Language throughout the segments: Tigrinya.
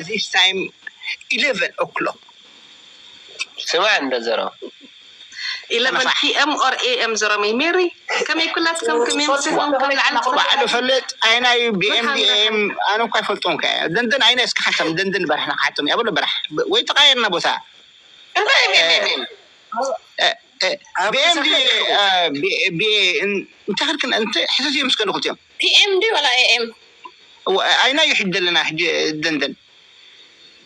This time eleven o'clock. ስማዕ እንደ ዘሮ eleven p.m. or a.m. ዘሮሚ ሜሪ ከመይ ኩላትኩም ከመይ ምስኹም ካብ ላዕሊ ትኹም ባዕሉ ፈልጥ ኣይናይ ብኤምዲኤም ኣነ እኳ ይፈልጦም ከ ደንደን ኣይናይ እስኪ ሓተም ደንደን በራሕ ንሓተም ያበሎ በራሕ ወይ ተቃየርና ቦታ እንታይ ሜሜሜም ብኤምዲ እንታይ ክልክን እንተ ሕሰስ እዮም እስከ ንክልቲኦም ፒኤምዲ ወላ ኤኤም ኣይና ይሕደልና ሕጂ ደንደን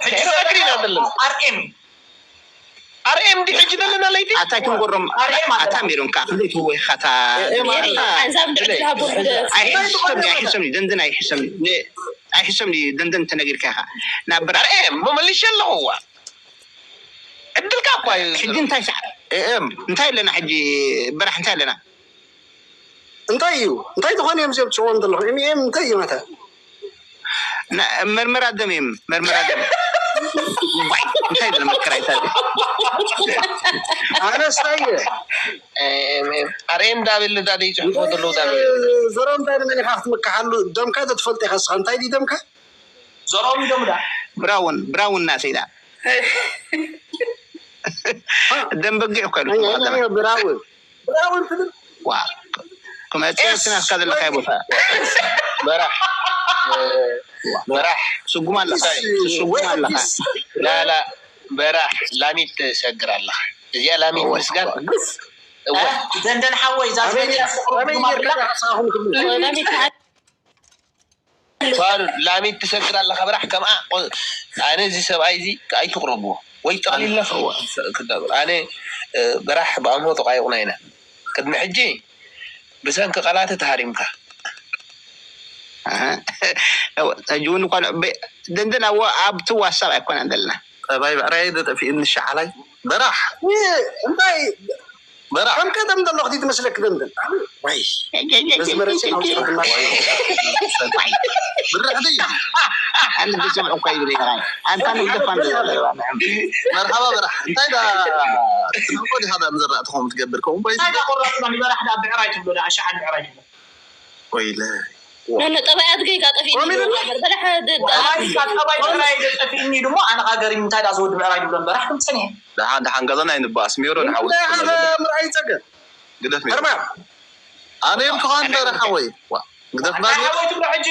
ሕጂ ቀድሪ ኢና ዘለና ኣርኤም ኣርኤም ዲ ሕጂ ዘለና ለይቲ ኣታይ ትንጎሮም ኣታ ሜሮን ከዓ ክንደይ ትወይኻታ ሓንሳብ ድዕድል ሃቦ ሕደፍ ኣይሕሰም ኣይሕሰም ደንደን ኣይሕሰም ኣይሕሰም ደንደን ተነጊርካ ኢኻ ናብ በራ ኣርኤም መመልሽ ኣለኹዋ ዕድልካ እኳ እዩ ሕጂ እንታይ ሰዓ ኤም እንታይ ኣለና ሕጂ በራሕ እንታይ ኣለና እንታይ እዩ እንታይ ዝኾነ እዮም እዚኦም ትሽዎም ዘለኹ ኤምኤም እንታይ እዩ መተ መርመራ ደም እዮም መርመራ ደም እንታይ ይብል መከራ ይታል ኣነስታይ ኣርኤም ዳብል ዳደ ይፅሕፎ ዘለዉ ዳ ዘሮም እንታይ ንመን ኢኻ ክትምክሓሉ ደምካ ተትፈልጥ ኢኻ ስኻ እንታይ ድዩ ደምካ ዘሮም ኢዶም ዳ ብራውን ብራውን ናተይ ዳ ደም በጊዕ እኮ ኢሉ ብራውን ብራውን ትብል ክመፅእ ናትካ ዘለካ ቦታ በራሕ በራሕ ስጉም ኣለካ ስጉም ኣለካ ላላ በራሕ ላሚት ትሰግር ኣለኻ እዚኣ ላሚት ምስጋር ደንደን ሓወይ እዛ ላሚት ትሰግር ኣለኻ በራሕ ከምኣ ኣነ እዚ ሰብኣይ እዚ ኣይትቕረብዎ ወይ ጠቕሊልና ኣነ በራሕ ብኣምሆ ተቋይቑና ኢና ቅድሚ ሕጂ ብሰንኪ ቃላት ተሃሪምካ ሕጂ እውን እኳ ደንደን ኣብቲ ዋሳብ ኣይኮናን ዘለና ጠባይ ብዕራይ ተጠፊእኒ ሸዓላይ በራሕ እንታይ በራሕ ከም ቀደም ዘሎ ክትይ ትመስለክ ደንደን ወይ በዚ መረፂ ናውፅኦ ድማ ብርሕቲ ኣነ ብስምዑ እኳ ይብል ይኸራይ ኣንታ ንግደፋ መርሓባ በራሕ እንታይ ዳ ትንቆ ዲኻ ዳ ምዘራእትኹም ትገብር ከምኡ እንታይ ዳ ቆራፅና ንበራሕ ዳ ብዕራይ ትብሎ ዳ ኣሻዓል ብዕራይ ትብሎ ወይለ ነነ ጠባይ ኣድገይ ጋ ጠፊእኒ በራሕ ጠባይ ብዕራይ ጠፊእኒ ድሞ ኣነ ካ ገሪም እንታይ ዳ ዝወዲ ብዕራይ ድብሎ በራሕ ክምፀን እየ ደሓን ደሓን ገዛና ይንባኣስ ሜሮ ንሓወት ምርኣይ ፀገም ግደፍ ሜሮ ኣነ እዮም ከዋን በረ ሓወይ ግደፍ ባብ ሓወይ ትብሎ ሕጂ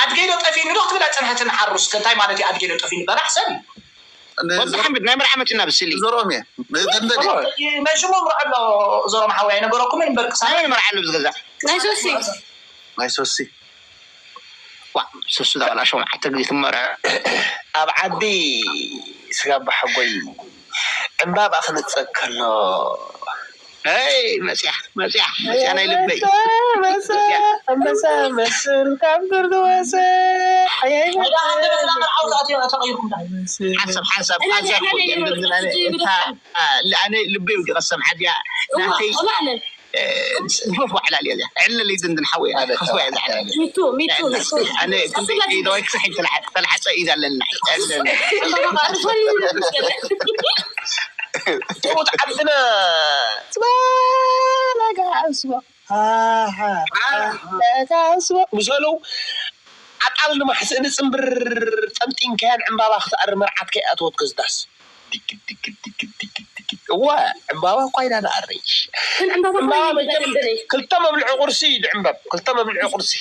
ኣድገይ ዶ ጠፊእኒ ዶ ክትብላ ፀንሐትን ሓሩስ ከንታይ ማለት እዩ ኣድገይ ዶ ጠፊእኒ በራሕ ሰብ እዩ ወዲ ሓምድ ናይ መርዓ መፂና ብስሊ ዘርኦም እየ ደንደን መሽሙ ምርዐሎ ዘሮም ሓወይ ኣይነገረኩምን እምበር ክሳብ ናይ መርዓ ኣሎ ብዝገዛ ናይ ሶሲ ናይ ሶሲ ዋ ሶሲ ዳላ ሸውዓተ ግዜ ትመርዐ ኣብ ዓዲ ስጋ ባሕጎይ ዕምባባ ክንፀግ ከሎ ይ መፅያ መፅያ መፅያ ናይ ልበይ ኣንበሳ መስል ካብ ዱር ዝወፀ ሓያይ ሓሳብ ሓሳብ ሓሳብ ኣነ ልበይ ውዲቐ ሰምዓት እያ ናተይ ንፈፍ ዋዕላል እያ ዕለል ይዝንድን ሓወይ ከፍዋ እያ ዛዕላ ሚቱ ሚቱ ኣነ ክንደይ ኢደዋይ ክሳሕ ተልሓፀ ኢዳ ኣለና ትሙት ዓድና ዝበለጋ ኣስቦ ኣስቦ ምሰሉ ኣጣል ንማሕስእ ንፅምብር ጠምጢንካያን ዕምባባ ክትኣሪ መርዓት ከይኣተወት ገዝዳስ እወ ዕምባባ እኳ ኢና ንኣሪ ክልተ መብልዒ ቁርሲ ድዕምበብ ክልተ መብልዒ ቁርሲ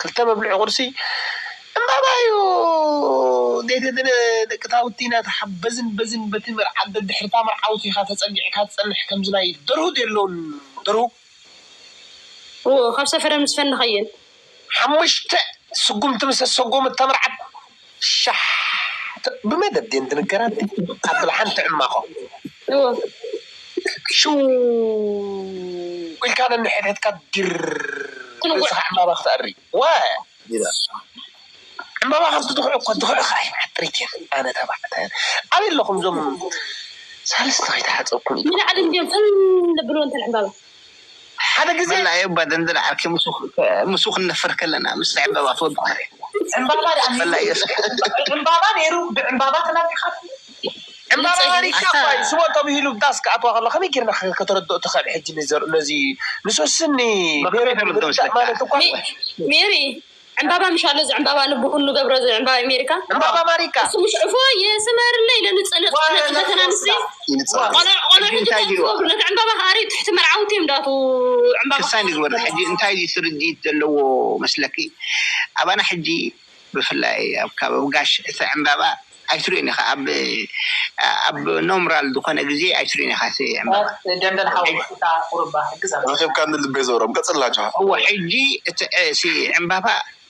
ክልተ መብልዒ ቁርሲ እምባባ እዩ። ደቂ ታውቲ ኢና ተሓበዝን በዝን በቲ መርዓት ደድሕርታ መርዓውቲ ኢኻ ተጸጊዕካ ትጸንሕ ከምዚ ናይ ደርሁ የለውን ደርሁ ካብ ሰፈረ ምስ ፈንኸየን ሓሙሽተ ስጉምቲ ምስ ሰጎመት ተምርዓት ሻሕ ብመደብ ድየን ትንገራን ኣብል ሓንቲ ዕማኾ ሽው ኢልካ ነንሕድሕድካ ድር ርእስኻ ዕምባባ ክትኣሪ ወ ዕምባባ ካብቲ ድኹዒ እኮ ድኹዒ ከዓ ይመዓት ጥሪት እየን ኣነ ተባዕታይ ኣበይ ኣለኹም እዞም ሳልስቲ ከይተሓፀብኩም እዩ ንላዕሊ እንዲዮም ፅን ብልዎ እንተን ዕምባባ ሓደ ግዜ ፈላየ እባ ደንደን ዓርኪ ምስ ክንነፍር ከለና ምስ ዕምባባ ትወድቕ ዕምባባ ደኣ ነይሩ ዕምባባ ነይሩ ብዕምባባ ተናፊኻ ዕምባባ ማሪካ እኳ እዩ ስሞ ተባሂሉ ዳስ ክኣትዋ ከሎ ከመይ ጌርና ከተረድኦ ትኽእል ሕጂ ነዚ ንሶስኒ ማለት እኳ ሜሪ ዕምባባ ምሽ ኣሎ፣ እዚ ዕምባባ ንብኩ ንገብሮ፣ እዚ ዕምባባ ኣሜሪካ። ዕምባባ ኣሜሪካ። እሱ ምሽ ዕፎ የስመርለይ ኢለ ንጽ-፣ ንጽ-፣ ንጽ-፣ ነተናንስ ዋ፣ ቆልዑ፣ ቆልዑ ሕጂ እንታይ ድዩ? ተጽብሩ፣ ነቲ ዕምባባ ከኣሪ ትሕቲ መርዓውቲ እዮም ዳቱ ዕምባባ። ክሳይ ንግበር ሕጂ እንታይ ድዩ ስርዲት ዘለዎ መስለኪ? ኣባና ሕጂ ብፍላይ ኣብ ከባቢ ጋሽ እቲ ዕምባባ ኣይትሪኦን ኢኻ። ኣብ ኣብ ኖምራል ዝኾነ ግዜ ኣይትሪኦን ኢኻ። እቲ ዕምባባ ደንደን ሓወይ እታ ቁርባ ሕግዛ ረኺብካ ንልበይ ዘውሮም ቀፅላቸው እዎ ሕጂ እቲ እ፣ ሲ ዕምባባ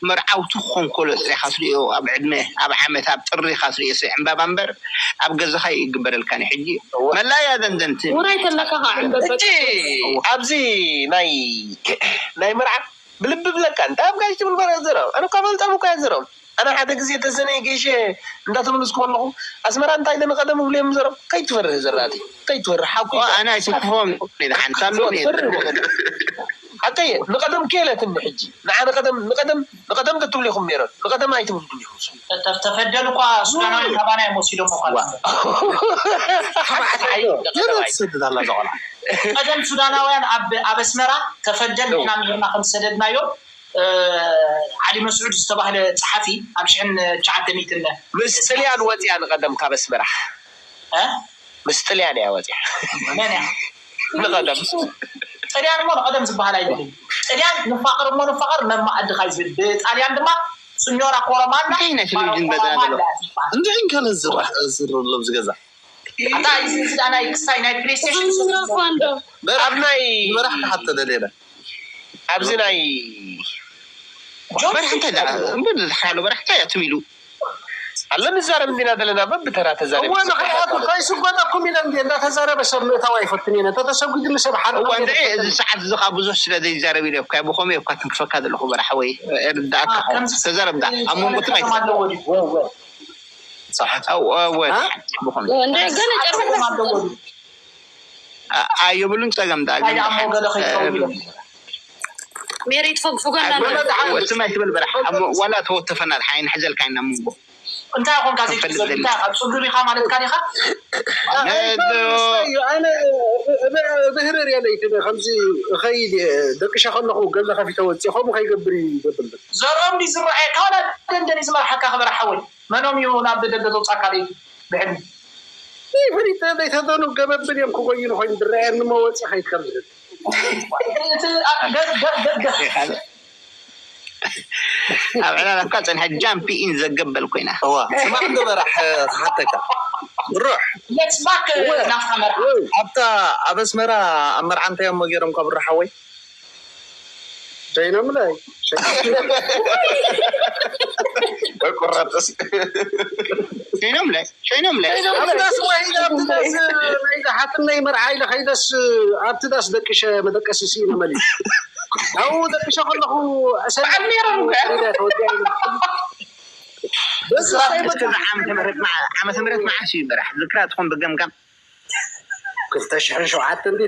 መርዓውቲ ክኾን ከሎ ጥራይ ኢኻ ትሪኦ። ኣብ ዕድመ ኣብ ዓመት ኣብ ጥሪ ኢኻ ትሪኦ። ሲ ዕምባባ እምበር ኣብ ገዛኻ ይግበረልካን እዩ። ሕጂ መላያ ደንደንቲ ውራይ ተለካ ከዓ ዕምበባ ሕጂ ኣብዚ ናይ ናይ መርዓ ብልቢ ብለካ እንታይ ኣብ ጋሽ ትብል በረ ዘረብ ኣነ እኳ ፈልጠም እኳ ዘረብ ኣነ ሓደ ግዜ ተዘነይ ገሸ እንዳተመለስኩ ከለኹ ኣስመራ እንታይ ኢለ ንቀደም እብልዮም ዘረብ ከይትፈርህ ዘራእቲ ከይትፈርህ ሓቁ እዩ። ኣነ ኣይስክፎም ሓንታ ኣሎ ትፈርህ ሓቀየ ንቀደም ከየለትኒ ሕጂ ንዓ ንቀደም ንቀደም ንቀደም ተትብሉ ኢኹም ነይሮን ንቀደም ኣይትብሉ ኢኹም። ተፈደል እኳ ሱዳናውያን ካባና እዮም ወሲዶም እኳ ተባዕታይ ትሰድድ ኣላ እዛ ቆልዓ ቀደም ሱዳናውያን ኣብ ኣብ ኣስመራ ተፈደል ንሕና ምሂርና ከም ዝሰደድናዮ እ፣ ዓሊ መስዑድ ዝተባህለ ጸሓፊ ኣብ ሽሕን ትሽዓተ ሚእትን ምስ ጥልያን ወፅያ ንቀደም ካብ ኣስመራ እ? ምስ ጥልያን እያ ወፅያ መን እያ? ንቀደም ጥልያን እሞ ንቀደም ዝበሃል ኣይደልን። ጥልያን ንፋቀር እሞ ንፋቀር መማኣድኻ እዩ ዝብል ብጣልያን ድማ ስኞራ ኮሮማና እንታይ ናይ ቴሌቪዥን መጠን ኣለዎ? እንታይ እንከለ ዝራሕ ዝርሎ ኣብዚ ገዛ ኣታ እዚ እዚ ናይ ክሳይ ናይ ፕሌስቴሽን ዝምዝረኳ እንዶ ኣብ ናይ መራሕ ክሓተ ደሌና ኣብዚ ናይ በራሕ እንታይ ደኣ እምበር ዝሓሎ በራሕ እንታይ እያ ትም ኢሉ ኣሎ ንዛረብ እንዲና ዘለና በብተራ ተዛረብ እወ ምክንያቱ ከይስጎጠኩም ኢለ እንዲ እንዳተዛረበ ሰብ ምእታው ኣይፈትን እየ ነተተሰጉድኒ ሰብ ሓር እዋ እንድዒ እዚ ሰዓት እዚ ከዓ ብዙሕ ስለ ዘይዛረብ ኢለ እኳ ብኸመይ እኳ ትንክፈካ ዘለኹ በራሕ ወይ ርዳእካ ተዛረብ ዳ ኣብ መንጎ ትም ኣይትዘ ኣለዎ ድዩ? እወ ብኸመይ እንደ ገለ ጨርሰ ትርጉም ኣለዎ ድዩ? ኣየብሉን ፀገም ዳ እንታይ ደኣ እሞ ገለ ከይትኸውን ኢሎም ሜሪ ትፈግፍጎ ኣላ ትም ኣይትበል በራሕ ዋላ ተወተፈና ሓይን ሕዘልካ ኢና መንጎ እንታይ ኮንካ ዘይትዘብ እንታይ ካብ ጽጉብ ኢኻ ማለትካ ዲኻ? ኣነ ብህርር እየ ለይት ከምዚ እኸይድ እየ ደቅሻ ከለኹ ገዛ ከፊተ ወፅእ ከምኡ ከይገብር ይገብር ዘርኦም ድዩ ዝረኣየካ ዋላ ደንደን እዩ ዝመርሓካ ክበራ ሓወይ መኖም እዩ ናብ ደገ ዘውፃካ ለይቲ ብሕልሚ ዘይፈሊጠ ዘይተዘኑ ገበብል እዮም ክጎይኑ ኮይኑ ዝረኣየኒ መወፂ ከይድ ከም ዝብል እቲ ገ- ገ- ገ- ገ- ኣብ ዕላል ኣፍካ ፀንሐ ጃምፕ ኢን ዘገበል ኮይና እዋ ስማዕ እንዶ በራሕ ክሓተካ ሩሕ let's back ናፍታ መርዓ ኣብታ ኣብ ኣስመራ ኣብ መርዓ እንታይ እሞ ገይሮም ካብ ሩሓወይ ሸይኖምለይ ቁረጥስ ሸይኖምለይ ሸይኖምለይ ኣብቲ ዳስ ወሒደ ኣብቲ ዳስ ናይ ዝሓትነይ መርዓ ኢለ ከይደስ ኣብቲ ዳስ ደቅሸ መደቀሲ ስኢነ መሊስ ኣብኡ ደቅሸ ከለኹ በዓል ሜሮን እኮ እያ። ዓመተ ምህረት መዓስ እዩ በራሕ ዝክራ ትኾን ብገምጋም ክልተ ሽሕን ሸውዓተ እንዲ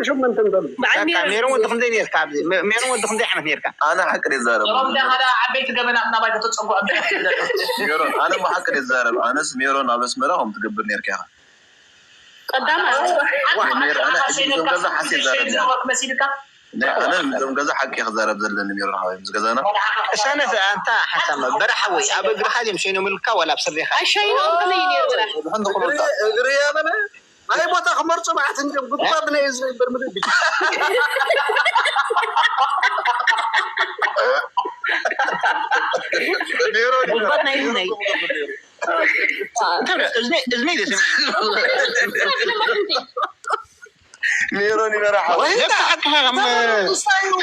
ሽመንተ እንተሉ በዓል ሜሮን ሜሮን ወዲ ክንደይ ነርካ ኣብዚ ሜሮን ወዲ ክንደይ ዓመት ነርካ ኣነ ሓቂ ይዛረብ ሮም ደኸዳ ዓበይቲ ገበናት ናባይ ከተፀጉ ሜሮን ኣነ ብሓቂ ይዛረብ ኣነስ ሜሮን ኣብ ኣስመራ ከም ትገብር ነርካ ኢኻ ቀዳማይ ሜሮን ኣነ ሕጂ ዞም ገዛ ሓሲ ይዛረብ መሲልካ ኣነ ዞም ገዛ ሓቂ ክዛረብ ዘለኒ ሜሮን ሓወይ ምስ ገዛና ቅሳነት ኣንታ ሓሳብ በረሓ ወይ ኣብ እግርኻ ድዮም ሸይኖምልካ ዋላ ኣብ ስሪኻ ኣሸይኖም ከመይ ነይሩ በራ ብሕንዲ ክመጣ እግሪ ያበለ ናይ ቦታ ክመርፁ ማዕት እንዲም ጉድጓድ ናይ ህዝቢ ይበር ምድር ሜሮን ጉድጓድ ናይ ህዝቢ እዝነይ ደስ ሜሮን ይበራሓ ነብስኻ ከኸም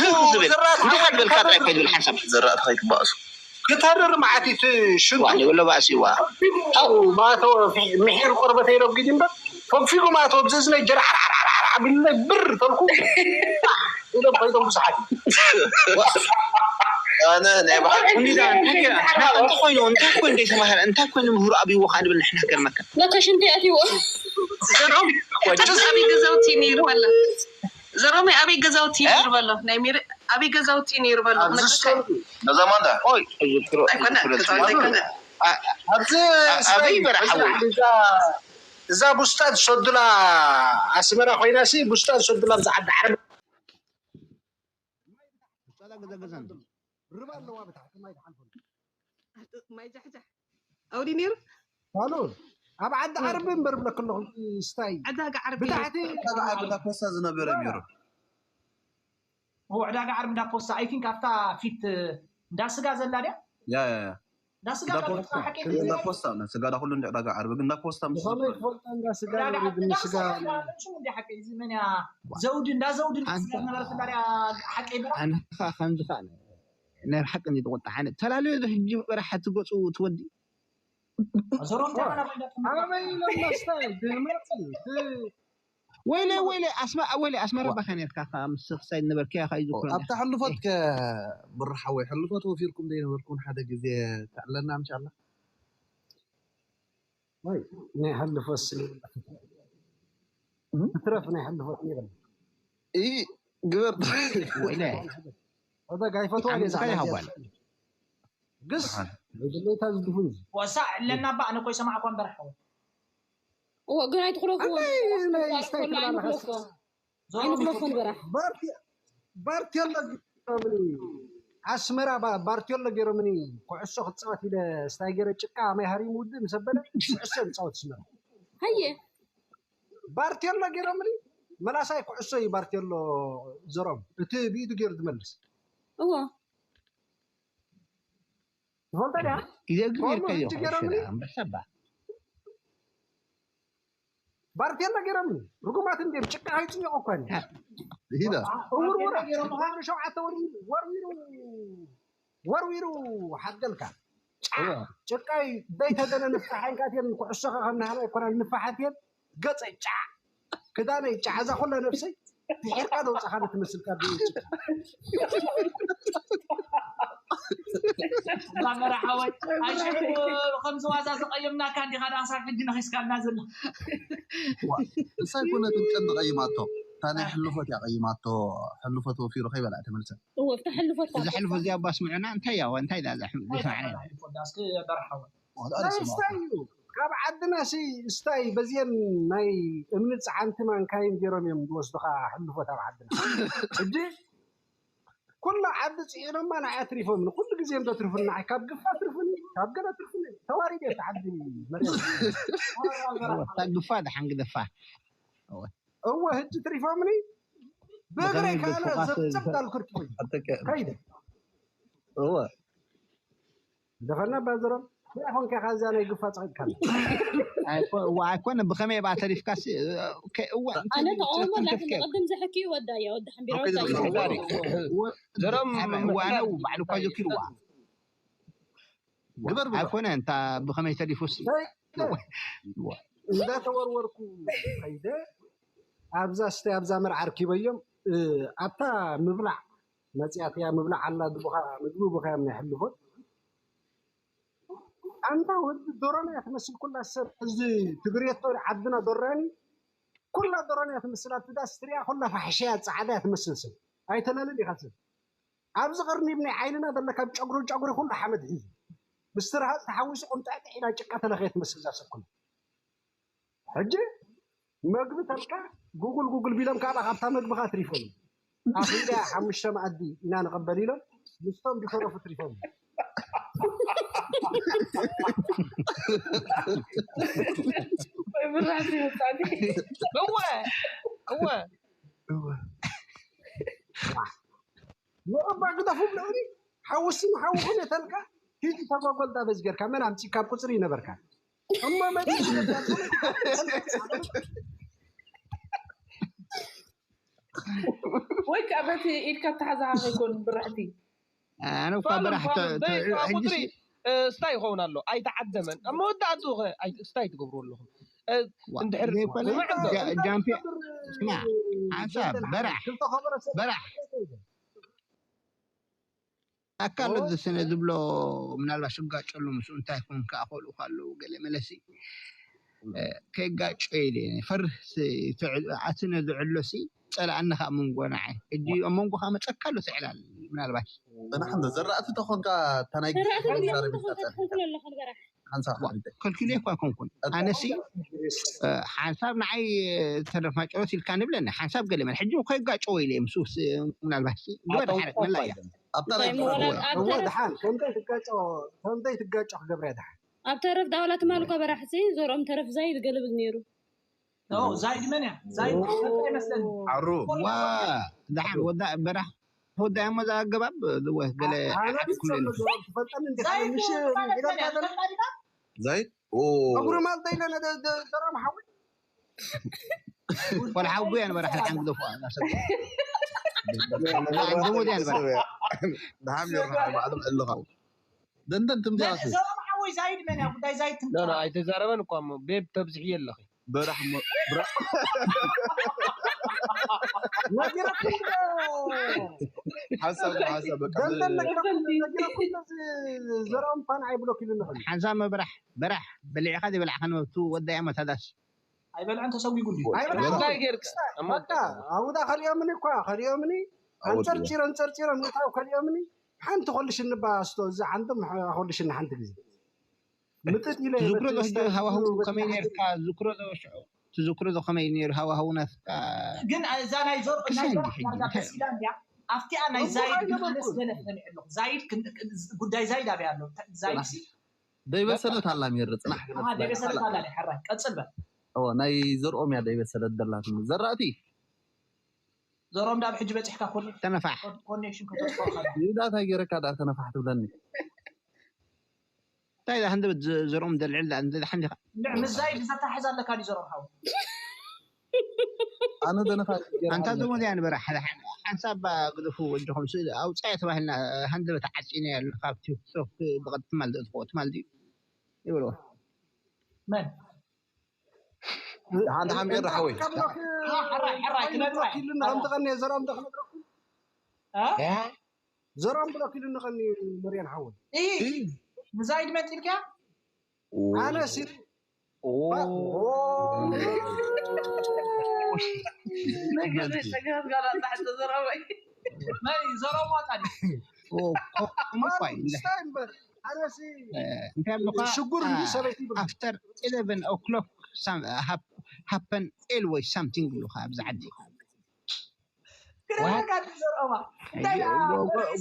ህዝብ ዝብል እንታይ ሓድበልካ ጥራይ ኮይድብል ሓንሳብ ዘራእቲ ከይትባእሱ ክተርር ማዓት እቲ ሽንቱ ዋ ንብሎ ባእሲ ዋ ማቶ ምሒር ቆርበተይ ረጒድ እምበር ፈግፊጉ ማቶ ብዘዝነይ ጀርዓርዓርዓር ቢልለይ ብር ተልኩ ኢሎም ከይዶም ብዙሓት ኣነ ናይ ባሓቂ እንታይ ኮይኑ እንታይ ኮይኑ ዘይተማሃረ እንታይ ኮይኑ ምህሩ ኣብይዎ ከዓ ንብል ንሕና ገርመካ ለካ ሽንቲ ኣትይዎ ዘርኦም ኣበይ ገዛውቲ ነይሩ በላ ዘርኦም ኣበይ ገዛውቲ ነይሩ በሎ ናይ ሚሪ ኣበይ ገዛውቲ ነይሩ በሎ ነዛ ማንዳ ኣይኮነ ገዛውቲ ኣይኮነ ኣብዚ ኣበይ በረሓ ወይ እዛ ቡስጣ ትሰዱላ ኣስመራ ኮይና ሲ ቡስጣ ትሰዱላ ብዛ ዓዲ ዓረብ ርባ ኣለዋ ብታሕቲ ማይ ትሓልፈሉ። ኣቲ ማይ ጃሕጃሕ ኣውዲ ነይሩ። ኣሉ ኣብ ዓዲ ዓርቢ እምበር ብለክ ኣለኹ። ስታይ ዓዳጋ ዓርቢ። ብታሕቲ ዓዳጋ ዓርቢ እንዳ ፖስታ ዝነበረ ነይሩ። ኦ ዕዳጋ ዓርቢ እንዳ ፖስታ፣ I think ኣብታ ፊት እንዳ ስጋ ዘላ ድያ? ያ ያ ያ እንዳ ስጋ እንዳ ዶ ፖስታ ሓቂ እንዳ ፖስታ ነው። ስጋ ዳ ኩሉ እንደ ዕዳጋ ዓርቢ ግን እንዳ ፖስታ ምስ ብኸመይ ትፈልጦ እንዳ ስጋ ዕዳጋ ወሪድ ዕዳጋ ስጋ ስጋ ማለት ሽሙ እንዲ ሓቂ እዚ መን እያ? ዘውዲ እንዳ ዘውዲ ኣንተ ዝነበረት እንዳ ድያ ሓቂ ብራ? ኣንተ ከዓ ከምዚ ከዓ ናይ ብሓቂ እንዲ ትቆጣዓኒ ተላለዮ ዶ ሕጂ በረሓ ትገፁ ትወዲ ዘሮም ተማና ባይዳ ኣበይ ኢሎም መስታይ ድመፅ ወይለ ወይለ ኣስመ ወይለ ኣስመራ ባኻ ነርካ ካብ ምስ ክሳይ ነበርካ ኢኻ እዩ ዝኮነ ኣብታ ሕልፎት ከ ብርሓወይ ሕልፎት ወፊርኩም ዘይነበርኩም ሓደ ግዜ ተዕለና እንሻላ ወይ ናይ ሓልፎስ ትረፍ ናይ ሓልፎት ይብል እ ግበር ወይለ ወደ ጋይፈቶ ዓመት ኸ ይሃዋል ግስ ብድሌታ ዝድፉን ወሳ ዕለና ባ ኣነ ኮይ ሰማዕኳ እምበር ሓወ እዎ ግን ኣይትሕለፉ እንታይ ናይ ስታይ ትብላለኻ? ኣይንሕለፉ ንበራሕ ባርቴሎ ገይሮምኒ ኣስመራ ባ- ባርቴሎ ገይሮምኒ ኩዕሶ ክፃወት ኢለ ስታይ ገይረ ጭቃ ማይ ሃሪሙ ውድእ ምስ ኣበለ ኩዕሶ ንፃወት ኣስመራ ሃየ ባርቴሎ ገይሮምኒ መላሳይ ኩዕሶ እዩ ባርቴሎ ዘሮም እቲ ብኢዱ ገይሩ ዝመልስ እዎ ትፈልጦ ድያ ኢደግሪ ከምኡ ጌርካዮ ሕጂ ገይሮምኒ ኣንበሳባ ባርቴሎ ገይሮምኒ ርጉማት እንዲም ጭቃ ኣይፅይቆ እኳ ሂዳ እውርውራ ሸውዓተ ወርዊሩ ወርዊሩ ወርዊሩ ሓገልካ ጭቃይ ዘይተደነ ንፋሓንካትየን ኩዕሶኻ ከም ናህና ኣይኮና ንፋሓትየን ገፀይ ጫዕ ክዳነይ ጫዕ እዛ ኩላ ነብሰይ ድሕርካ ደውፅኻ ንትመስልካ መራሓወይ ኣሽዑ ከምዚ ዋዛ ዘቐየምናካ እንዲኻ ዳ ክሳብ ሕጂ ነኺስካልና ዘሎ እሳ ይኮነትን ቀንዲ ቀይማቶ እታ ናይ ሕልፎት እያ ቀይማቶ ሕልፎት ወፊሩ ከይበላ ተመልሰ እዎ ብታ ሕልፎት እዚ ሕልፎ እዚኣ ባስምዑና እንታይ ያዋ እንታይ ዳ ዘስምዐና ዳስክ መራሓወይ ስታይ እዩ ካብ ዓድና ሲ ስታይ በዚአን ናይ እምኒ ፀዓንቲ ማንካይን ገይሮም እዮም ዝወስዱካ ሕልፎት ኣብ ዓድና ሕጂ ኩሉ ዓዲ ፅዒኖማ ንዓይ ኣትሪፎም ንኩሉ ግዜ እዮም ዘትርፉኒ ንዓይ ካብ ግፋ ትርፉኒ ካብ ገለ ትርፉኒ ተዋሪደ እቲ ዓዲ መርያም እታ ግፋ ደሓን ግደፋ እወ ህጂ ትሪፎምኒ ብእግረይ ብኸመይ ካለ ግፋ ዘብዘብ ዳልኩ ርኪቦይ ከይደ እወ ደኸና ባዝሮም ኾንካ ካዛ ናይ ግፋ ፀቂጥካ ኣይኮነ ብኸመይ ብኣ ተሪፍካሲ እወ ኣነ ተቃውሞ ላኪ ቅድም ዘሕኪ ወዳያ ወዲ ሓንቢራ ወዳያ ዘሮም ዋነው ባዕሉ እኳ ዘኪርዋ ግበር ብሎ ኣይኮነ እንታ ብኸመይ ተሪፉስ እንዳተወርወርኩ ከይደ ኣብዛ ስተ ኣብዛ መርዓ ኣርኪበዮም ኣብታ ምብላዕ መፅያትያ ምብላዕ ኣላ ድቡኻ ምግቢ ብኻዮም ናይ ሕልፎት ኣንታ ወዲ ዶሮና እያ ትመስል ኩላ ሰብ እዚ ትግርየቶ ዓድና ዶራኒ ኩላ ዶሮና እያ ትመስል ኣብቲ ዳስ ትሪኣ ኩላ ፋሕሻ እያ ፃዕዳ እያ ትመስል ሰብ ኣይተለልን ኢኻ ሰብ ኣብዚ ቀርኒብ ናይ ዓይንና ዘለካ ጨጉሪ ጨጉሪ ኩሉ ሓመድ ሒዙ ምስ ትርሃፅ ተሓዊሱ ቁምጣዕ ጥዒና ጭቃ ተለኸየ ትመስል እዛ ሰብ ኩላ ሕጂ መግቢ ተልካ ጉጉል ጉጉል ቢሎም ካብ ካብታ መግብኻ ትሪፎም ኣኺዳ ሓሙሽተ መኣዲ ኢና ንቐበል ኢሎም ምስቶም ዝተረፉ ትሪፎም ብራሲ ይወጣኒ እወ እወ ንእባ ግደፉ ብልዕሊ ሓውስን ሓውኹን የተልካ ሂጂ ተጓጓልታ በዚ ጌርካ መን ኣምፂ ካብ ቁፅሪ ይነበርካ እሞ መ ወይ ከዓ በቲ ኢድካ ተሓዛሃ ከይኮን ብርሕቲ ኣነ እኳ በራሕ ቁፅሪ ስታይ ይኸውን ኣሎ ኣይተዓደመን ኣብ መወዳእትኡ ስታይ ትገብሩ ኣለኹም እንድሕር ጃምፒ ስማ ሓንሳብ በራሕ በራሕ ኣካል ዝስነ ዝብሎ ምናልባት ሽጋጨሉ ምስኡ እንታይ ኮን ከኣ ከልኡ ካለዉ ገለ መለሲ ከይጋጮ ኢለ ፈርህ ኣስነ ዝዕሎ ሲ ፀላኣኒ ከዓ መንጎ ንዓይ ሕጂ ኣብ መንጎ ከዓ መፀካ ኣሎ ትዕላል ምናልባት ፅናሕ እንዶ ዘራእቲ ተኾንካ እታ ናይ ዘራእቲ ግፍዒ ተኾንካ ሳረቢት ተኾንካ ታፀል ትኾንኩን ኣለኻ ንገራ ሓንሳብ ሓንቲ ከልኪሉ እኳ ኣይኮንኩን ኣነሲ ሓንሳብ ንዓይ ተደፋጨወት ኢልካ ንብለኒ ሓንሳብ ገለ መን ሕጂ ከይጋጨወ ኢለ ምስ ምናልባት ግበር ሓረቅ መላ እያ ኣብታ ናይ እንታይ ምወላ- ኣብ እወ ተረፍ- ድሓን ከምተይ ትጋጨ ከምተይ ትጋጨ ክገብረ ድሓን ኣብ ተረፍ ዳውላ ትማል እኳ በራሕ ሲ ዞርኦም ተረፍ ዛይድ ገለብል ነይሩ ዛይድ መን እያ? ዛይድ ትፈልጣ ይመስለኒ። ዓሩ ዋ ድሓን ወዳ በራሕ ወዳ እሞ ዛ ኣገባብ ወ- ገለ ኣነ ሓድኩም ዝጸሎ የለን ዞሮ ትፈልጠኒ እንዲ ዛይድ ምሽ ማለት መን እያ? ይረዳለ ትፈልጣ ዲኻ? ዛይድ ኦ እግሩ ማልተ ኢለ ነደ ዘራም ሓዊ ወላ ሓዊ እያ ንበራሕ ድሓን ግደፉ ናሰብ ዝሙት እያ ንበራሕ ድሓን ጌርካ ባዕሎም ዕልኻ ደንደን ትምዚያሱ ዘራም ሓወይ ዛይድ መን እያ? ጉዳይ ዛይድ ኖ ኖ ትምጣ። ኣይተዛረበን እኳ እሞ ቤብ ተብዝሒ የለኺ በራሕ ሞ- ብራ- ነጊረኩም ሓሳብ ሓሳብ በቃ ደንደን ነጊረኩም ነጊረኩም ነዚ ዘራም ኳን ኣይብሎክ ኢሉ ንኽእል ሓንሳብ መብራሕ በራሕ በሊዕኻ ዘይበላዕካ ነበብቱ ወዳያ መታዳስ ኣይበልዐን ተሰጒጉ እንዲ ኣይበልዕን። እንታይ ጌርካ በቃ ኣውዳ ከሊኦምኒ እኳ ከሊኦምኒ ኣንፀርፂረ ኣንፀርፂረ ምእታው ከሊኦምኒ ሓንቲ ኮልሽኒ ባስቶ እዚ ሓንቶም ኮልሽኒ ሓንቲ ግዜ ምጥት ኢለ ትዝክሮ ዶ መጥስ ሕጂ ሃዋህው በቃ ከመይ ነርካ ዝክሮ ዶ ሽዑ ትዝክሮ ዶ ከመይ ነሩ ሃዋህው ናትካ ግን እዛ ናይ ዞር ናይ ክሳይ ዞር እንዲ ሕጂ ዳርጋ እንታይ ተሲላ እንዲያ ኣብቲኣ ናይ እሞ ዛይድ ኣይነበርኩን። ማለት ገለ ሰሚዐ ኣለኹ። ዛይድ ክን- ጉዳይ ዛይድ ኣብያ ኣሎ። ዛይድ ሲ ደይበሰለት ኣላ ሚር ፅናሕ ኣሃ ደይበሰለት ኣላ ናይ ሕራይ ቀጽል በል። እዎ ናይ ዘርኦም እያ ደይበሰለት ደላት ዘራእቲ ዞሮም ዳብ ሕጂ በፂሕካ ኮኔ- ተነፋሕ ኮኔክሽን ከተጥፋ ከላ ይዳታ ገይረካ ዳ ተነፋሕ ትብለኒ እንታይ ዳ ህንደበት ዘርኦም ደልዕል ዳ እንደ ሓንዲኻ ንዕ ምስ ዛይድ ዘታሕዝ ኣለካ ድዩ ዞሮም ሓው? ኣነ ደነፋ ኣንታ ዞሞ ዚኣ ንበራ ሓደ ሓደ ሓንሳብ ግደፉ ወጆኹም ስእሊ ኣውፃኢ ተባሂልና ሃንደበት ዓፂና ያለ ካብ ቲክቶክ ብቐጥታ ትማል ዝእትዎ ትማል ድዩ ይብልዎ መን ሓንቲ ሓሚር ሓወይ ሓራይ ሓራይ ክነግራ ኢልና ከም ተቐንየ ዘርኦም ዶ ክነግረኩም እ? ዘርኦም ብሎክ ኢሉ ንቐኒ መርያን ሓወይ እይ ንዛይድ መጢልካ ኣነ ሲሪ ነገር ጸገም ጋር ኣጣሕተ ዘረባይ ናይ ዘረባ ጣዲ ኮምኳይ ስታይ እምበር ኣነሲ እንታይ ኣለካ ሽጉር እንዲ ሰበይቲ ይብል after eleven o'clock happen always something ይብሉካ ኣብዚ ዓዲ ክረካ ዘረባ እንታይ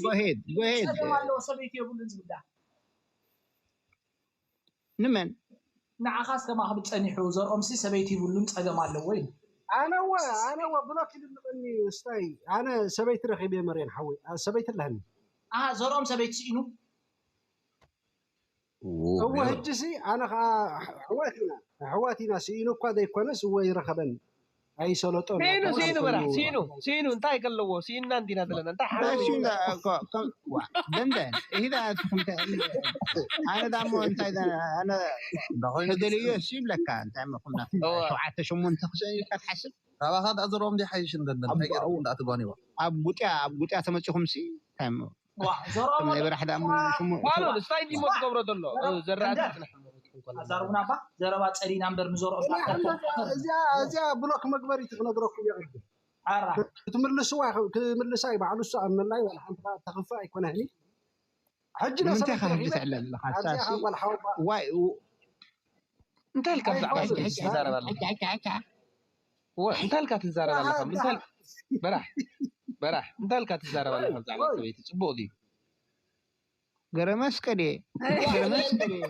go ahead go ahead ጸገም ኣለዎ ሰበይቲ የብሉን ዝብዳ ንመን ንዓኻስ ከማኽም ጸኒሑ ዘርኦምሲ ሰበይቲ ይብሉን ጸገም ኣለዎ ኢሉ ኣነወ ኣነወ ብሎክ ኢሉ ንቐኒ ስታይ ኣነ ሰበይቲ ረኺበ መርያን ሓወይ ሰበይቲ ኣለኒ ኣሃ ዘርኦም ሰበይቲ ስኢኑ እወ ሕጂ ሲ ኣነ ከዓ ኣሕዋት ኢና ኣሕዋት ኢና ስኢኑ እኳ ዘይኮነስ እወ ይረኸበን ኣይሰለጦን ሲኑ ሲኑ በራ ሲኑ ሲኑ እንታይ ከለዎ ሲና እንዲና ዘለና እንታይ ሓረም ደንደን ይዳ ኣነ ዳሞ እንታይ ኣነ ተደልዮ እሱ ይብለካ እንታይ መኹም ናብ ሸውዓተ ሸሞንተ ክስእን ኢልካ ትሓስብ ካባኻ ዳኣ ዘረኦም ዲ ሓይሽ እንደንደን እንታይ ገይርኩም ዳኣ ትጓኒዋ ኣብ ጉጥያ ኣብ ጉጥያ ተመፂኹም ሲ እንታይ እሞ ዋ ዘረባ ናይ በራሕ ዳሞ ሽሙ ባሎ ንስታይ እንዲሞ ትገብሮ ዘሎ ዘራእቲ ጽናሕ ኣዛርቡና ባ ዘረባ ጸሊና እምበር ንዘርኦ እዚኣ እዚኣ ብሎክ መግበሪት ክነግረኩም ይቕድም ኣራ ክትምልስዋ ክምልሳ እዩ ባዕሉ እሱ ኣብ መላይ ዋላ ሓንቲ ከዓ ተኽፍእ ኣይኮነህኒ ሕጂ ንምንታይ ነሰበይቲ ካ ህጂ ረኺበ ትዕለል ኣለካ ኣብዚኣ ሳሲ ካብ ዋላ ሓወባ ዋይ እንታይ ኢልካ ብዛዕባ ኣይኮነን። ሕጂ ትዛረብ ኣለካ ወ እንታይ ኢልካ ትዛረብ ኣለካ እንታይ በራሕ በራሕ እንታይ ኢልካ ትዛረብ ኣለካ ብዛዕባ ሰበይቲ ጽቡቕ ድዩ ገረመስቀ ድየ ገረመስቀ ድየ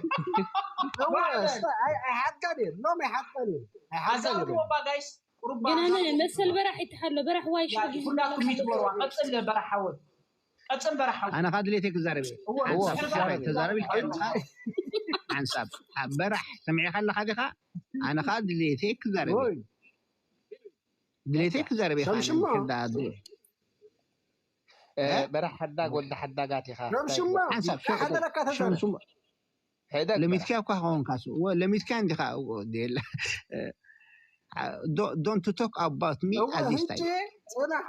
እወ፣ እስታ- ኣይ- ኣይሓድጋን እየ ሎም ኣይሓድጋን እየ ኣይሓድጋን እየ ኣዛርቡዎ ባ ጋይስ ቁሩባ ግን ኣነ መሰል በራሕ ይትሓሎ በራሕ ዋይ ሽዑ ግዜ ሁላኩም ሚት በርዋ ቀጽል በራሕ ሓወል ቀጽል በራሕ ሓወል ኣነ ካ ድሌተይ ክዛረብ እየ እወ ሓንሳብ ስሕር ስሕር በራሕ ተዛረብ ኢልካ ሓንሳብ በራሕ ሰሚዕካ ኣለካ ዲኻ ኣነ ካ ድሌተይ ክዛረብ እየ ወይ ድሌተይ ክዛረብ እየ ሸምሽሞ። ከዳ በራሕ ሓዳግ ወልደ ሓዳጋት ኢኻ ሸምሽሞ ሓንሳብ ሓደረካ ተዛረብ ሕደግ ለሚትካ እኳ ከኾንካ ለሚትካ እንዲኻ ዶንት ቶክ ኣባውት ሚ እወ ኣዚስ ህጂ ጽናሕ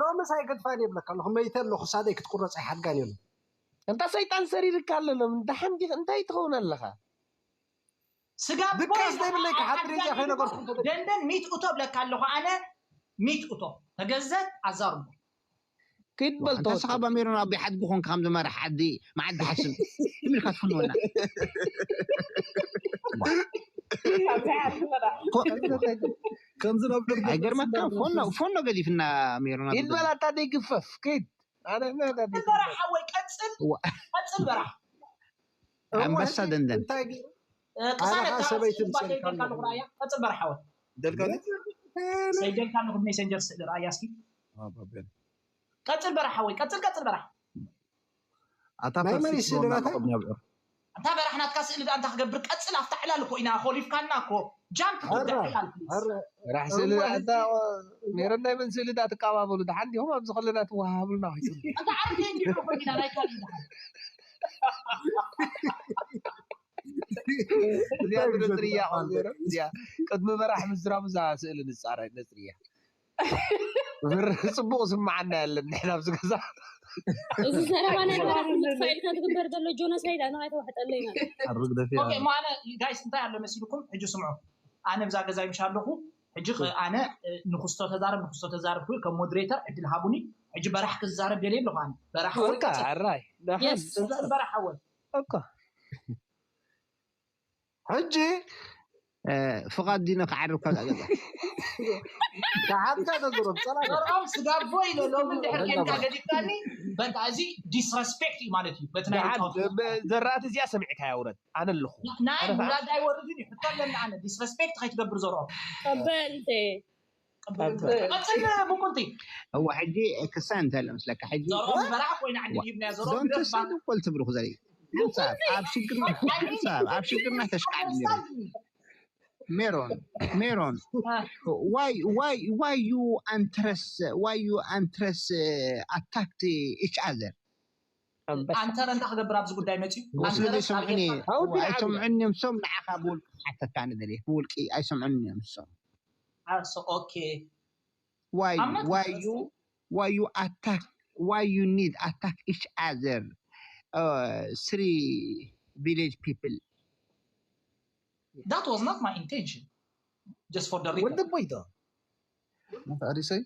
ሎምስ ኣይገድፋን የብለካ ኣለኹ መይተ ኣለኹ ሳደይ ክትቁረፅ ኣይሓድጋን የሉ እንታ ሰይጣን ሰሪርካ ኣለሎም እንዳ ሓንዲ እንታይ ትኸውን ኣለኻ ስጋ ድቃስ ዘይብለይ ክሓድር እያ ከይነገርኩ ደንደን ሚት እቶ ብለካ ኣለኹ ኣነ ሚት እቶ ተገዘት ኣዛርቦ ከይድ በል። ተወሰኸ ባሜሮን ኣብ ሓድጉ ኾንካ ከም ዝመራሕ ዓዲ መዓዲ ሓስብ ትምልካ ትፍንወና። ከምዚ ናብ ደርገ ኣይገርመካ። ፎኖ ፎኖ ገዲፍና ሜሮን ኣብ ይበል። ኣታ ደይ ግፈፍ ከይድ። ኣነ መ- በራሕ ሓወይ ቀፅል። ቀፅል በራሕ። ኣንበሳ ደንደን። እንታይ ግን ቅሳነት ኣረኻ ሰበይቲ ምሰልካ ሰይደልካ ኣለኹ። ራእያ ቀፅል በራሕ ሓወይ። ደልካ ሰይደልካ ኣለኹ። ሜሴንጀር ስእሊ ራእያ እስኪ። ቀጽል በራሕ ሓወይ፣ ቀጽል፣ ቀጽል በራሕ። ኣታ ናይ መን እዩ ስእሊ ናታ? ኣታ በራሕ ናትካ ስእሊ ደኣ እንታይ ክገብር? ቀጽል፣ ኣብታ ዕላል እኮ ኢና ኮሊፍካና እኮ። ጃምፕ to the ኧረ፣ ዕላል፣ please። ኧረ፣ ራሕ ስእሊ እወ፣ ኣታ፣ ሜሮን ናይ መን ስእሊ ደኣ ትቀባበሉ? ደሓን ዲኹም ኣብዚ ከለና ትወሃሃብሉና ከይትብሉ። ኣታ ዓርኪ እንዲሁ እኮ ኢና ናይ ካልእ ደሓን። እዚኣ ትነጽርያ ቆንጆ፣ እዚኣ ቅድሚ በራሕ ምዝራቡ እዛ ስእሊ ንጻረ-፣ ነጽርያ። ብር-፣ ጽቡቕ ስምዓና የለን ንሕና ኣብዚ ገዛ። እዚ ዘረባ ናይ ባር ምጥፋእ ኢልካ ትግበር ዘሎ ጆኖሳይድ ኣነ ኣይተዋሕጠለይ ማለት። ኣርግ ደፊያ። ኦኬ፣ እሞ ኣነ ጋይስ እንታይ ኣሎ መሲልኩም? ሕጂ ስምዑ። ኣነ ብዛ ገዛ ይምሻ ኣለኹ። ሕጂ ኸ ኣነ፣ እ፣ ንኹስቶ ተዛረብ፣ ንኹስቶ ተዛረብ ክብል ከም ሞዴሬተር ዕድል ሃቡኒ። ሕጂ በራሕ ክዛረብ ደልየ ኣለኹ ኣነ። በራሕ ሓወይ ወካ ቀጽል። ኣራይ። ናሓስ የስ። ቀጽል በራሕ ሓወይ። ኦካ። ሕጂ፣ እ፣ ፍቓድ ዲነ ክዓርብ ካብ ገዛ። ደሓንካ ተዝሮም፣ ጸላኢ። ዘርኦም ስጋቦ ኢለ ሎሚ እንድሕር ኬድካ ገዲፍካኒ፣ በቃ እዚ ዲስረስፔክት እዩ ማለት እዩ። በቲ ናይ ደሓን፣ ርጫ ወጥቶ። ብ-፣ ዘራእቲ እዚኣ ሰሚዕካያ ውረድ። ኣነ ኣለኹ። ና-፣ ናይ ኣነ ከዓ ውላድ ኣይወርድን እዩ። ሕቶ ኣለኒ ኣነ። ዲስረስፔክት ከይትገብር ዘርኦም። ቀበል እንተ። ቀበል እንተ። ቀጽል ብቁልቲ። እዋ፣ ሕጂ ክሳ እንታይ ኣሎ መስለካ? ሕጂ ዘርኦም በራሕ ኮይና ዓዲ ዋ-፣ ሂብናያ ዘርኦም ዶንት ግደፍ ባ-፣ ሰድ እኮ ልትብሉ ክዘሪ። ሓንሳብ ኣብ ሽግርና፣ ሓንሳብ ኣብ ሽግርና ተሽቃዕድ ነይሩ። ሜሮን፣ ሜሮን፣ አ። Why, why, why you interest, why you interest, uh, attack each other? ኣንበሳ። ኣንተረ እንታይ ክገብር ኣብዚ ጉዳይ መፅዩ? ወስሊ ኣንተረ ዘይሰምዑኒ፣ ታርጌት ኣይሰምዑኒ እዮም። ሶም ንዓኻ ብውልቂ ክሓተካ ንደልየ። ብውልቂ ኣይሰምዑኒ እዮም ሶም። ኣርሶ፣ ኦኬ። Why, I'm not why interested. You, why you attack, why you need attack each other? Uh, three village people. That was not my intention. Just for the record. What the point? What are you saying?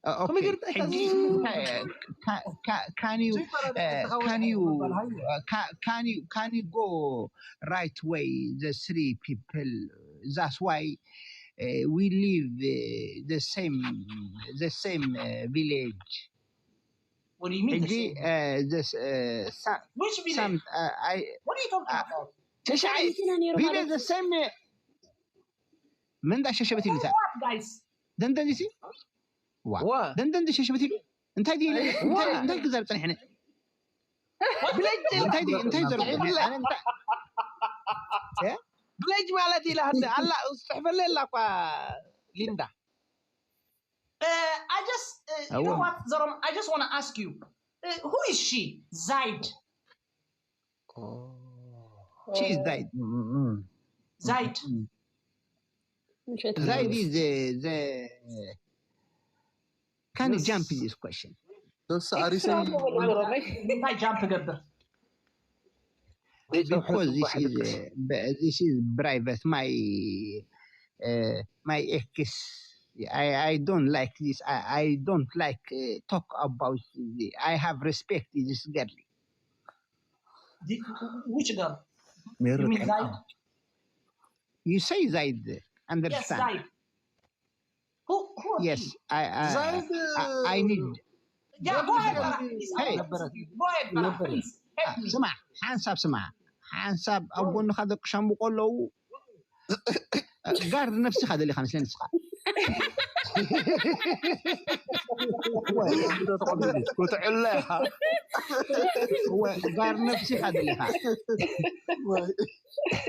Uh, okay. Can you, uh, ca-, ca-, can you, uh, can you, uh, ca-, can you, can you go right way? The three people. That's why, uh, we live, uh, the same, the same, uh, village. What do you mean the same? Uh, this, uh, some, which village? Some, uh, I, what are you talking about? Village, the same. Uh, ምን ዳ ሸሸበት ይሉታ? What, guys? ደንደን ዲሲ? ዋ። ዋ። ደንደን ዲሲ ሸሸበት ይሉ? እንታይ ድዩ? እንታይ፣ እንታይ ክዛረብ ጸኒሕነ? ብለጅ እንታይ ድዩ? እንታይ ዘረብ ጸኒሕነ? ኣነ እንታይ? እ? ብለጅ ማለት ኢላ ህደ ኣላ፣ ጽሕፈለ ኣላ እኳ ሊንዳ። Uh, I just, uh, you know what, Zorom? I just want to ask you, uh, who is she? Zaid. She is Zaid. Zaid. Zaid is the, the, can you jump in this question? That's a recent. Why jump together? Because this is, uh, b-, this is private. My, uh, my ex, I, I don't like this. I, I don't like, uh, talk about the, I have respect this girl. The, which girl? You mean Zaid? You say Zaid, understand? Yes, Zaid. Who, who are you? Yes, I, I, Zaid, I, I need. Yeah, go ahead, Farah, please. Hey. Go ahead, Farah, please. Help me. ስማ፣ ሓንሳብ ስማ። ሓንሳብ ኣብ ጎንኻ ደቂ ሻምብቆ ኣለዉ። ጋርድ ነፍስኻ ደሊኻ መስለኒ ንስኻ። ክትዕለ ኢኻ። ወይ፣ ጋርድ ነፍስኻ ደሊኻ።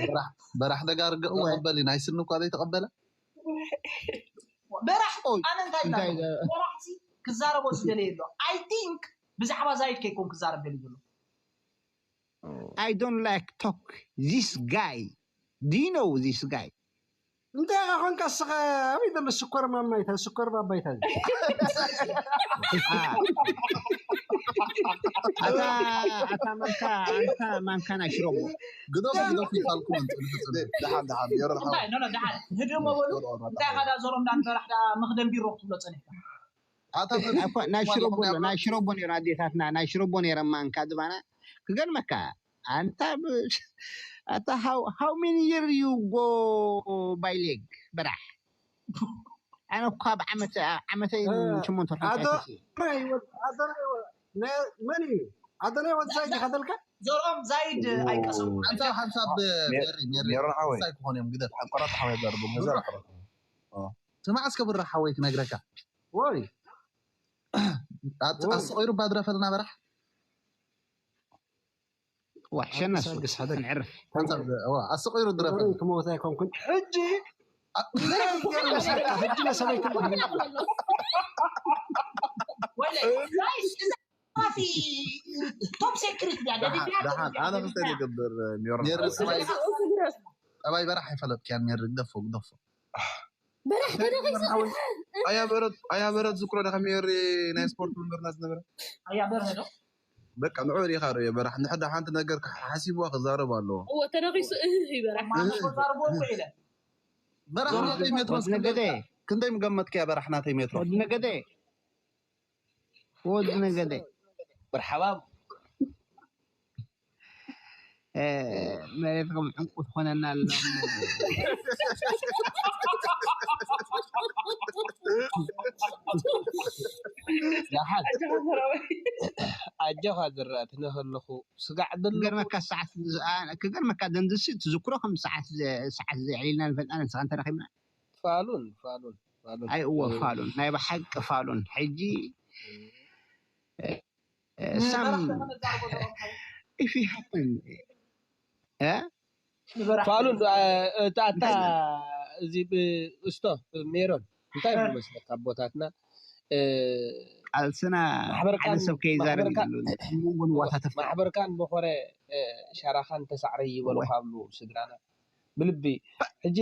በራሕ፣ በራሕ ደጋርገ ወይ። ተቐበሊ፣ ናይ ስኒ እኳ ዘይተቐበለ። በራሕ፣ ኦይ፣ ኣነ እንታይ እንታይ ኢላ? በራሕ ሲ ክዛረቦ ዝደለየ ኣሎ። I think ብዛዕባ ዛይድ ከይኮን ክዛረብ ደልዩ ዘሎ። I don't like talk this guy. Do you know this guy? እንታይ ኢኻ ኮንካ እስኻ? ኣበይ ዘሎ ሽኮር ማማይታ፣ ሽኮር ባባይታ እዚ? ኣታ፣ ኣታ ማንካ፣ ኣታ ማንካ ናይ ሽሮቦ። ግደፉ፣ ግደፉ ይፋልኩም፣ ጽንሑ፣ ጽንሑ። ደሓን፣ ደሓን፣ ዮሮን እንታይ? ሓው። ኖ፣ ኖ፣ ደሓን። ህድእ እሞ በሉ። ዮሮን፣ እንታይ ዮሮን። ኢኻ ዳ ዞሮም ዳ ንፈራሕ ዳ መኽደን ቢሮ ክትብሎ ጸኒሕካ? ኣታ ሰብ ኣኳ ናይ ሽሮቦ ኣሎ ናይ ሽሮቦ ነይሩ ኣዴታትና ናይ ሽሮቦ ነይረ ማንካ ዝባና ክገርመካ ኣንታ ብ- ኣታ how how many year you go by leg በራሕ ኣነ እኳ ብዓመት ዓመተይ ሸሞንተ ወርሒ ኣዶ ተሳሲየ። ኣዶናይ ወ- ኣዶናይ ወ- ናይ- መን እዩ ኣዶናይ ወዛይ ዲኻ ተልካ ዘርኦም ዛይድ ኣይቀሰሙ ሓንሳብ ሓንሳብ ሜሪ ሜሪ ሜሮን ሓወይ። ሳይ ክኾን እዮም ግደፍ። ኣቆራርጣ ሓወይ ዘርቡ መዘር ኣቆራርጣ። ስማዕ እስከ ብራ ሓወይ ክነግረካ። ወይ ኣስ- ኣስቆይሩ ባድረፈልና በራሕ። ዋሕሸና እሱ ሳግስ ሓደ ክንዕርፍ ሓንሳብ ዋ ኣስቆይሩ ድረፈልና። ክመውት ኣይኮንኩን ሕጂ ሕጂ ነሰበይት ወይለ ጋይስ እዛ ፋፊ ቶፕ ሴክሬት ድያ ደሊድያ ደሓን ኣነ ክልተ ይገብር ሜሮን። ሜሪ ሰማይ ጠባይ በራሕ ኣይፈለጥክያን ሜሪ ግደፎ ግደፎ። በራሕ ተደቂሱ ኣያ በረት ኣያ በረት ዝክሮ ደካ ሜሪ ናይ ስፖርት መምህርና ዝነበረ ኣያ በርሀ ዶ በቃ ንዑ ሪኻ ዶ በራሕ ንሕዳ ሓንቲ ነገር ሓሲብዋ ክዛረብ ኣለዎ። እዎ ተደቂሱ እህ ይበራሕ ማኖ ተዛርቦ እኮ ኢለ በራሕ ናተይ ሜትሮ ወዲ ነገደ ክንደይ ምገመትክያ በራሕ ናተይ ሜትሮ። ወዲ ነገደ ወዲ ነገደ መርሓባ እ፣ መሬት ከም ዕንቁ ትኾነና ኣሎ። ደሓን ኣጆኻ ዝረአ ትነህ ኣለኹ ስጋዕ ደለኹ ክገርመካ ሰዓት ክገርመካ ደንዝሲ ትዝክሮ ከም ሰዓት ሰዓት ዘዕሊልና ንፈልጣ ንስኻ እንተረኺብና ፋሉን ፋሉን ፋሉን ኣይ እወ ፋሉን ናይ ብሓቂ ፋሉን ሕጂ ሳም if you happen እ ፋሉን እታ እታ እዚ እስቶ ሜሮን እንታይ ይመስለካ ኣቦታትና እ፣ ቃልስና ማሕበርካን- ሓደ ሰብ ከይዛረብ ማሕበርካ- ይብሉ መንጎ ንዋታ ተፍታ ማሕበርካን በኾረ እ፣ ሸራኻን ተሳዕረ ይበሉ እወ። ካብሉ ስድራና ብልቢ ሕጂ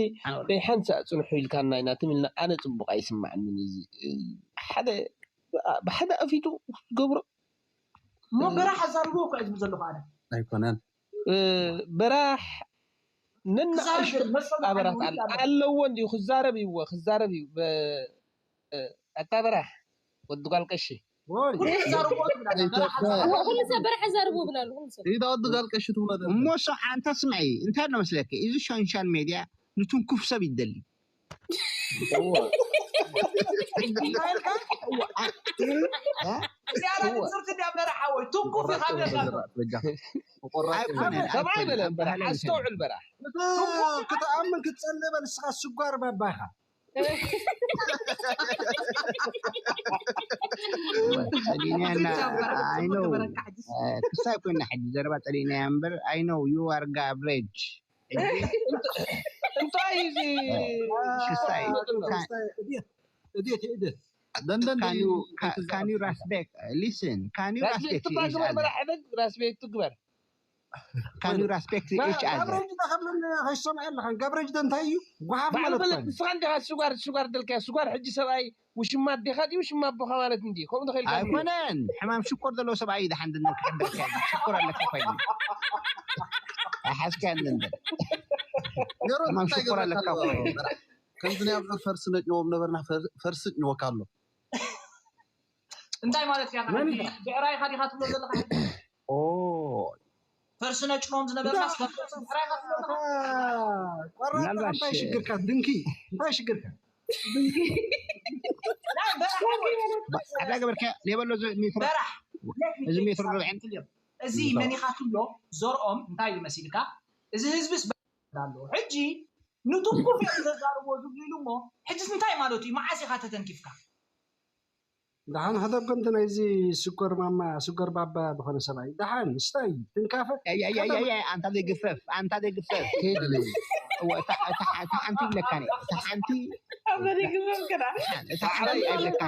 ደይሓንሳእ ፅንሑ ኢልካና ኢና ትም ኢልና ኣነ ፅቡቅ ኣይስማዕንን እዚ እ፣ ሓደ ብሓደ ኣፊቱ ገብሮ እሞ በራሕ ኣዛርቦ እኮ ዕዝቢ ዘለኹ ኣነ ኣይኮነን እ፣ በራሕ ነናእሽቱ ክዛረብ መሰሉ ኣበራት ኣለዎ ኣለዎ እንዲዩ ክዛረብ ይዎ ክዛረብ እዩ በ- እ፣ ኣታ በራሕ ወዲ ጓል ቀሺ ወይ ኩሉ ክዛረብዎ ትብላ በራሕ እዎ፣ ኩሉ ሰብ በራሕ ዘርቡ ብላሉ ኩሉ ሰብ ኢዳ ወዲ ጋል ቀሺ ትብሎ እሞ ሶ ኣንተ ስምዒ እንታይ ኣሎ መስለኪ እዚ ሶሻል ሜድያ ንትንኩፍ ሰብ ይደሊ እዚኣ ንፅርቲ ድያ በራሕ ሓወይ ትንኩፍ ኢኻ ገዛ ኣይኮነን ሰብኣይ በለ ኣይኮነን በራሕ ኣባህላ ኣስተውዕል በራሕ ክትኣምን ክትፀልእ በል ንስኻ ስጓር ባባኻ ጸሊናያ እና I know ክሳይ ኮይና ሕጂ ዘረባ ጸሊናያ እምበር I know you are garbage እንታይ እዩ እዚ ክሳይ እድየት እድየት ደንደን can you ca- can you respect listen can you respect ትባግበር በራሕ ሕደግ ራስቤት ትግበር can you respect each other ጋብረጅ ዳኸብለኒ ከይሰምዐ ኣለኻ ጋብረጅ ደ እንታይ እዩ ጓሓፍ ባዕሉ ማለት ፈለጥ እኮ እዩ። ንስኻ እንዲኻ ስጓር ስጓር ደልካያ ስጓር ሕጂ ሰብኣይ ውሽማ ኣዴኻ ድዩ ውሽማ ኣቦኻ ማለት እንዲ ከምኡ ተኸልካ ኣይኮነን ሕማም ሽኮር ዘለዎ ሰብኣይ እዩ ደሓን ድንን ክሕብረካ ሽኮር ኣለካ ኮይኑ ኣይሓዝካያ ንንበር ገሮት ሕማም እንታይ ሽኮር ገብረካ ኣለካ ኣሎ ኮይኑ በራሕ? ከምዚ ናይ ኣብዑር ፈርሲ ነጭዎም ነበርና ፈር- ፈርሲ ጭንወካ ኣሎ እንታይ ማለት እያ ብዕራይኻ ዲኻ ትብሎ ዘለኻ ኦ ፈርሲ ነጭኖም ዝነበርና ብዕራይኻ ትብሎ ዘለኻ ቆራጣ ምናልባት እንታይ ሽግርካ ድንኪ እንታይ ሽግርካ ኣዳ ገበርካ ሌበሎ ሜትሮ በራሕ እዚ ሜትሮ ርብዕን እዚ መኒኻ ትብሎ ዘርኦም እንታይ እዩ መሲልካ እዚ ህዝብስ ኣሎ ሕጂ ንትንኩፍ እዮም ዘዛርቦ ዝብሉ ኢሉ እሞ ሕጂስ እንታይ ማለት እዩ መዓስ ኢኻ ተተንኪፍካ ደሓን ሕደጎ እንተ ናይዚ ስኮር ማማ ስኮር ባባ ዝኾነ ሰብኣይ ደሓን ስታይ ትንካፈ ኣንታ ዘይግፈፍ ኣንታ ዘይግፈፍ እታ ሓንቲ ይብለካ እታ ሓንቲ እታ ሓንቲ ኣይብለካ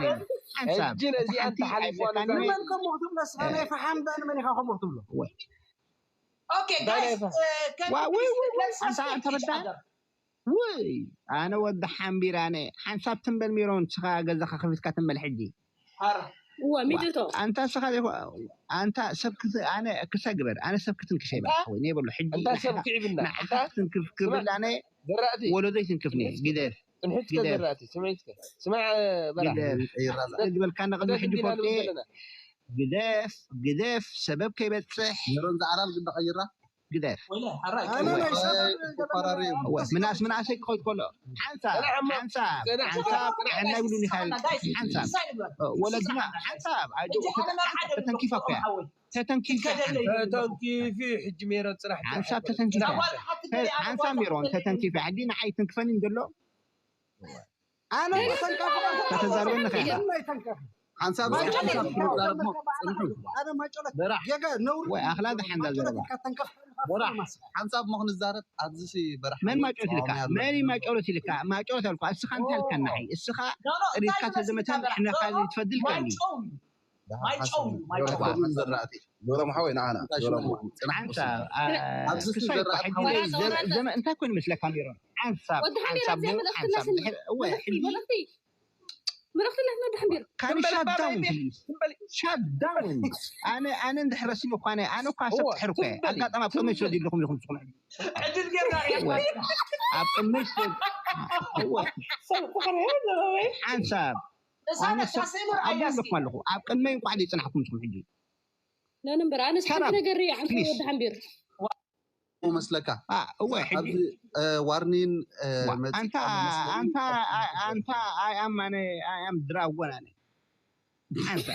ሓንሳብ ሕጂ ነዚኣ እንተሓሊፍዋ ነዛ መን ከምኡ ክትብሎ ስኻ ናይ ፈሓም ዳን መን ኢኻ ከምኡ ክትብሎ Okay, guys, uh, can Wa- you wait, please wait, wait. let's Anta- respect anta each benda? other? ውይ ኣነ ወዲ ሓምቢር ኣነ ሓንሳብ ትንበል ሜሮን ንስኻ ገዛኻ ከፊትካ ትንበል ሕጂ Har. እዋ ሚድቶ ኣንታ ንስኻ ዘይኮ- ኣንታ ሰብ ክስ- ኣነ ክሳ ግበር ኣነ ሰብ ክትንክፍ ኣይበልካ ወይ ነይበሎ ሕጂ እንታ ሰብ ክዒብና ንዓኻ ክትንክፍ ክብል ኣነ ዘራእቲ ወለዶ ይትንክፍኒ ግደፍ ጽንሕትከ ዘራእቲ ስምዒትከ ስማዕ በራ ዝበልካና ቅድሚ ሕጂ ፈልጠ ግደፍ ግደፍ ሰበብ ከይበፅሕ ሜሮን ዝዓላል ግን ተቐይራ ግደፍ ተፈራሪ ምናስ ምናሰይ ክኸድ ከሎ ሓንሳብ ሓንሳብ ሓንሳብ ጥዕና ይብሉኒ ሓንሳብ ወለድና ሓንሳብ ተተንኪፋ ኮያ ተተንኪፋ ተተንኪፊ ሕጂ ሜሮን ፅራሕ ሓንሳብ ተተንኪፋ ሓንሳብ ሜሮን ተተንኪፋ ሕጂ ንዓይ ትንክፈኒ እንደሎ ኣነ ተንካፍ ከተዛርበኒ ከ ሓንሳብ ኣነ ማይጨለት ጌጋ ነውር ወይ ኣኽላ ዝሓንዛ ዘረባ ተንከፍ ሓንሳብ ሞ ክንዛረብ ኣብዚ በራሕ መን ማጨሎት ኢልካ መን ማጨሎት ኢልካ ማጨሎት ኣልኳ እስኻ እንታይ ኢልካ ንዓይ እስኻ ሪድካ ተዘመተ ንሕና ካል ትፈድል ከኒ ዘራእቲ ዞሮም ሓወይ ንዓና ሓንሳብ ክሳይ እኮ ሕጂ ዘመ- እንታይ ኮይኑ መስለካ ሜሮን ሓንሳብ ሓንሳብ ሞ ሓንሳብ ድሕር እወ ሕጂ መልእኽቲ መልእኽቲ እናትና ድሓን ቢሩ ካን shut down please shut down ኣነ ኣነ እንድሕር ረሲኑ እኳ ኣነ ኣነ እኳ ሰብ ትሕር እኮ ኣጋጣሚ ኣብ ቅድመይ ትወዲ ኣለኹም ኢኹም ትኹም ዕድል ጌርና ኣብ ቅድመይ ትወዲ ሓንሳብ ኣነ ሰብ ኣለኹም ኣለኹ ኣብ ቅድመይ እንኳዕ ዘይፅናሕኩም ትኹም ሕጂ ለን እምበር ኣነስ ሓንቲ ነገር ሪኣ ዓንተ ወዲ ሓንቢር መስለካ እወ ሕጂ ዋርኒን ኣንታ ኣንታ ኣንታ ኣይ ኣም ኣነ ኣይ ኣም ድራጎን ኣነ ኣንታ